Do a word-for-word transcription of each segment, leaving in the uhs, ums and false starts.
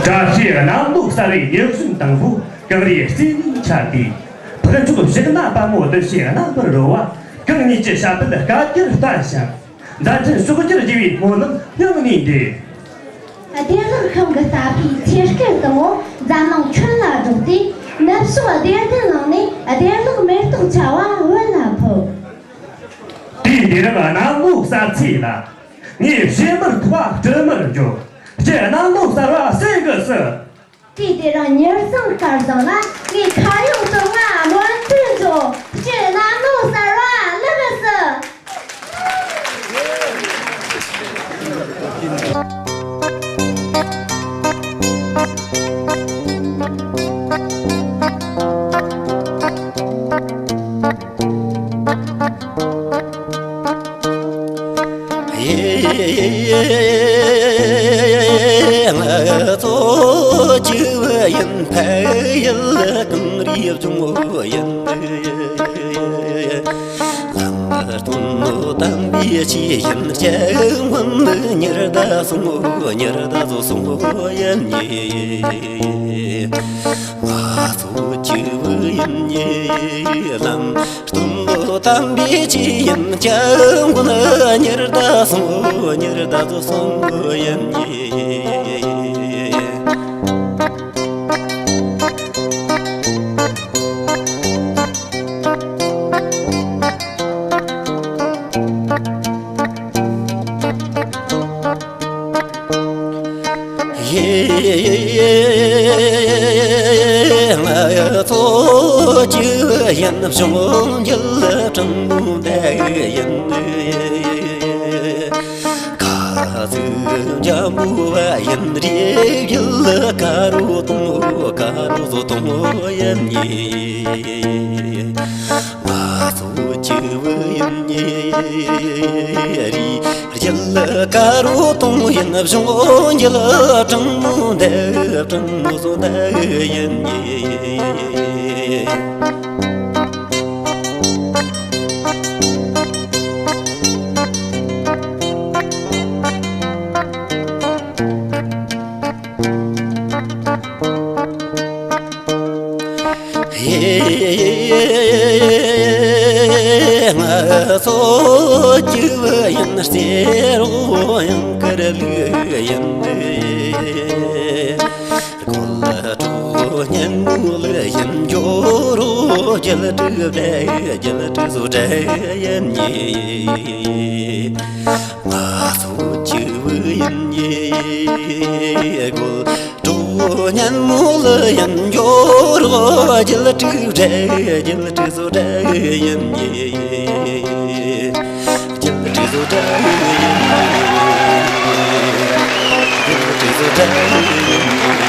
བཀྲ་ཤིས་གནམ་ལོ་གསར་བའི་ཉིན་གསུམ་དང་པོ་གངས་རིའི་རྩེ་ནས་འཆར་ཏེ། ཕག་ཕྱོགས་བཞག་ན་དཔའ་མོ་བདུད་བཞི་རྣམ་པར་རོལ་བ། གང་ཉིད་ཀྱི་ཞབས་པད་བསྐལ་བརྒྱར་བརྟན་ཞིང་། མཛད་འཕྲིན་ཕྱོགས་བཅུར་རྒྱས་པའི་སྨོན་ལམ་སྙིང་ནས་འདེབས། བདེ་བླག་ཤིང་གི་རྟ་ཕོས་ཆོས་སྐད་དང་པོ་འཛམ་གླིང་ཁྱོན་ལ་སྒྲོག་སྟེ། ནུབ་ཕྱོགས་བདེ་ལྡན་གླིང་ནས་བདེ་བླག་མེ་ཏོག་ཆར་པ་བོད་ལ་ཕོབ། དུས་འདི་རིང་གནམ་ལོ་གསར་ཚེས་ལ། ངས་བཤད་མར་ཐོགས་པ་སྤྲོད་མར་འཇོག་སྤྱིར་གནམ་ལོ་གསར་བ་གསེར་གྱི་སྲིད། དུས་དེ་རིང་མྱུར་བཟང་སྐལ་བཟང་ལ། ངས་ཁ་གཡང་བཏོན་ང་སྨོན་འདུན་འཇོག་སྤྱིར་གནམ་ལོ་གསར་བ་ལེགས་སུ། ང་ཚོ་སྐྱིད་པོ་ཡིན། ཕ་ཡུལ་གངས་རིའི་ལྗོངས་ཡིན། ལམ་ སྟོན་ནོ་དམ་པའི་ཆོས་ཡིན་སྐྱབས་མགོན་ཉི་ཟླ་སོང་ངོ་། ཉི་ཟླ་ཚོ་སོང་ངོ་ཡིན་ཉེ། ང་ཚོ་ཆོས་བུ་ཡིན་ཉེ། ལམ་སྟོན་ནོ་དམ་པའི་ཆོས་ཡིན་སྐྱབས་མགོན་ཉི་ཟླ་སོང་ངོ་། ཉི་ཟླ་ཚོ་སོང་ངོ་ཡིན་ཉེ། ང་ཚོ་ཆོས་ཡིན་གཞུང་འགྱུར་དྲང་མོ་འདི་ཡིན། ཁ་ཟིག་འཇམ་པོ་བ་ཡིན། རེ་བརྒྱུད་དཀར་རོ་དུང་དཀར་རོ་བཟོ་དུང་ཡིན་ཉེ། ང་ཚོ་ཆོས་བུ་ཡིན་ཉེ། རེ་བརྒྱུད་དཀར་རོ་དུང་ཡིན། གཞུང་འགྱུར་དྲང་མོ་འདི་དྲང་མོ་བཟོ་འདི་ཡིན་ཉེ། ང་ཚོ་ཆོས་བུ་ཡིན། རྩེ་རོ་ཡང་དཀར་ལུག་ཡིན། རྒོད་དྲོ་སྙན་མོ་ལ་ཡིན། འགྱོ་རོ་རྒྱལ་དྲུག་བྲལ། རྒྱལ་དྲུག་བཟོ་གྲྭ་ཡིན་ཉེ། ང་ཚོ་ཆོས་བུ་ཡིན་ཉེ། རྒོད་དྲོ་སྙན་མོ་ལ་ཡིན། འགྱོ་རོ་རྒྱལ་དྲུག་བྲལ། རྒྱལ་དྲུག་བཟོ་གྲྭ་ཡིན་ཉེ། རྒྱལ་དྲུག་བཟོ་གྲྭ་ཡིན་ཉེ། རྒྱལ་དྲུག་བཟོ་གྲྭ་ཡིན་ཉེ།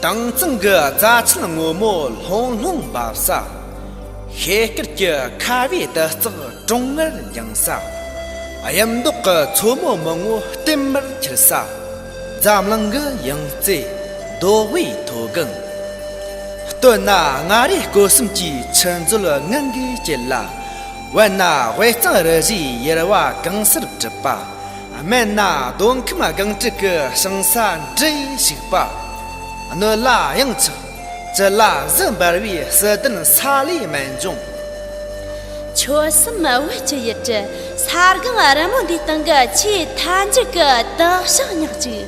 དྭངས་གཙང་གི་རྫ་ཆེན་སྔོན་མོ་ལྷུང་ལྷུང་འབབ་ས། ཤེལ་དཀར་གྱི་ཁ་བའི་དུ་རྩེག་གྲོང་ངར་འགྱིང་ས། གཡུ་མདོག་གི་མཚོ་མོ་མང་བོ་ལྟེམ་མར་འཁྱིལ་ས། འཛམ་གླིང་གི་ཡང་རྩེ་མདོ་དབུས་མཐོ་སྒང་། སྟོད་ན་མངའ་རིས་སྐོར་གསུམ་གྱི་ཆུ་མཛོད་ངང་གིས་བསྐྱིལ་ལ། བར་ན་དབུས་གཙང་རུ་བཞིའི་ཡུར་བ་གང་སར་བྲིས་པ། སྨད་ན་མདོ་ཁམས་སྒང་དྲུག་གི་ཞིང་ས་འབྲི་ཞིག་པ། སྣོད་ལ་གཡང་ཆགས། བཅུད་ལ་གཟི་འབར་བའི་བསིལ་ལྡན་ས་ལའི་སྨན་ལྗོངས། ཆོལ་གསུམ་བོད་ཀྱི་ཡུལ་གྲུ་ས་སྒང་རིལ་མོ་འདིའི་སྟེང་གི་ཆེས་མཐའ་མཇུག་གི་དག་ཞག་ཉག་གཅིག་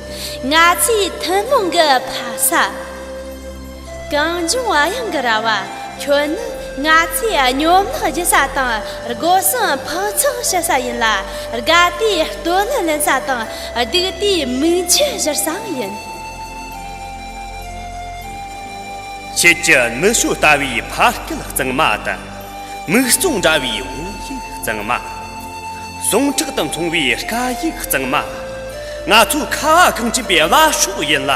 ང་ཚོའི་ཐུན་མོང་གི་ཕ་ས། གངས་ལྗོངས་གཡང་གི་ར་བ། ཁྱོད་ནི་ང་ཚོའི་སྙོམ་ལག་རྒྱུ་ས་དང་སྒོ་སྲུང་ཕག་ཚགས་བྱེད་ས་ཡིན་ལ། དགའ་དུས་སྟོད་ལུང་ལེན་ས་དང་སྡུག་དུས་མིག་ཆུ་བཞུར་སའང་ཡིན། ཁྱེད་ཀྱི་ནུ་ཞོ་ལྟ་བུའི་ཕ་སྐད་གཙང་མ་དང་། མིག་རྩོང་འདྲ་བའི་བོད་ཡིག་གཙང་མ། ཟུངས་ཁྲག་དང་མཚུངས་པའི་སྐད་ཡིག་གཙང་མ། ང་ཚོའི་ཁ་བ་གངས་ཅན་པའི་བླ་སྲོག་ཡིན་ལ།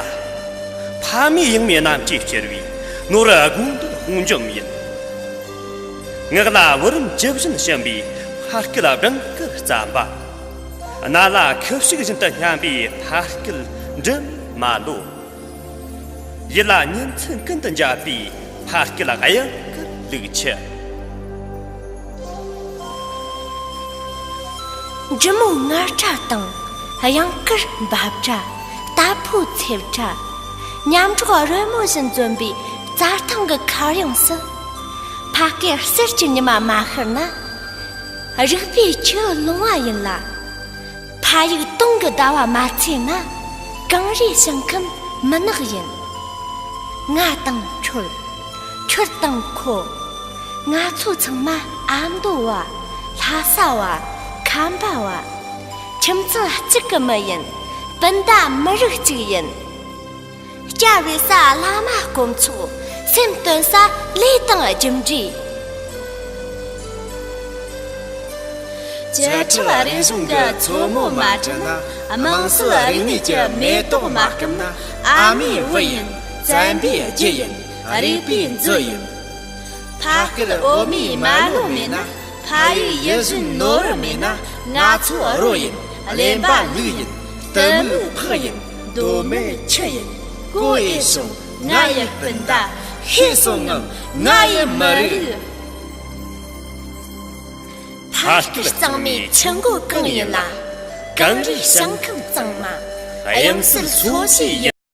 ཕ་མེས་ཡང་མེས་རྣམས་ཀྱིས་བསྐྱུར་བའི་ནོར་དགུང་འདུལ་དཔུང་འཇོམས་ཡིན། ངག་ལ་བུ་རམ་ཇི་བཞིན་བྱིན་པའི་ཕ་སྐད་སྦྲང་དཀར་རྩམ་པ། རྣ་ལ་ཁུ་བྱུག་བཞིན་དུ་སྙན་པའི་ཕ་སྐད་འབྲི་མ་ལོ། ཡིད་ལ་ཉིན་མཚན་ཀུན་ཏུ་འཇགས་པའི་ཕ་སྐད་གཡང་དཀར་ལུག་ཁྱུ། འབྲི་མོ་ངར་སྒྲ་དང་གཡང་དཀར་འབབ་སྒྲ། རྟ་ཕོའི་འཚེར་སྒྲ། མཉམ་འགྲོགས་རོལ་མོ་བཞིན་འཛོམས་པའི་རྩྭ་ཐང་གི་མཁར་གཡང་སུ། ཕ་སྐད་གསེར་གྱི་ཉི་མ་མ་ཤར་ན། རིག་པའི་ཆུ་ལོང་བ་ཡིན་ལ། ཕ་ཡུལ་དུང་གི་ཟླ་བ་མ་ཚེས་ན། གངས་རིའི་ཞིང་ཁམས་མུན་ནག་ཡིན། ང་དང་ཁྱོད། ཁྱོད་དང་ཁོ། ང་ཚོ་ཚང་མ་ཨ་མདོ་བ། ལྷ་ས་བ། ཁམས་པ་བ། ཁྱིམ་ཚང་གཅིག་གི་མི་ཡིན། སྤུན་ཟླ་མི་རིགས་གཅིག་ཡིན། སྐྱ་བོའི་ས་བླ་མ་དཀོན་མཆོག་སེམས་སྟོན་ས་ལས་དང་རྒྱུ་འབྲས། བཅུ་ཕྲག་རིག་གཞུང་གི་མཚོ་མོ་མ་བྲུས་ན། དམངས་སྲོལ་རིག་གནས་ཀྱི་མེ་ཏོག་མ་སྐམ་ན། ཨ་མའི་བུ་ཡིན། བཙན་པོའི་རྒྱུ་ཡིན། རིག་པའི་མཛོད་ཡིན། ཕ་སྐད་འོ་མའི་མ་ལོ་མེད་ན། ཕ་ཡུལ་ཡིད་བཞིན་ནོར་བུ་མེད་ན། ང་ཚོ་རོ་ཡིན། གླེན་པ་ལུག་ཡིན། གཏི་མུག་ཕག་ཡིན། གདོད་མའི་ཁྱི་ཡིན། ཀོ་ཨེ་ཤོང་། ང་ཡི་སྤུན་ཟླ། ཤེས་སོང་ངམ། ང་ཡི་མི་རིགས། ཕ་སྐད་གཙང་མའི་ཆུ་མགོ་གང་ཡིན་ལ། གངས་རིའི་ཞིང་ཁམས་གཙང་མ། དབྱངས་གསལ་མཚོ་བྱེའུ་ཡིན།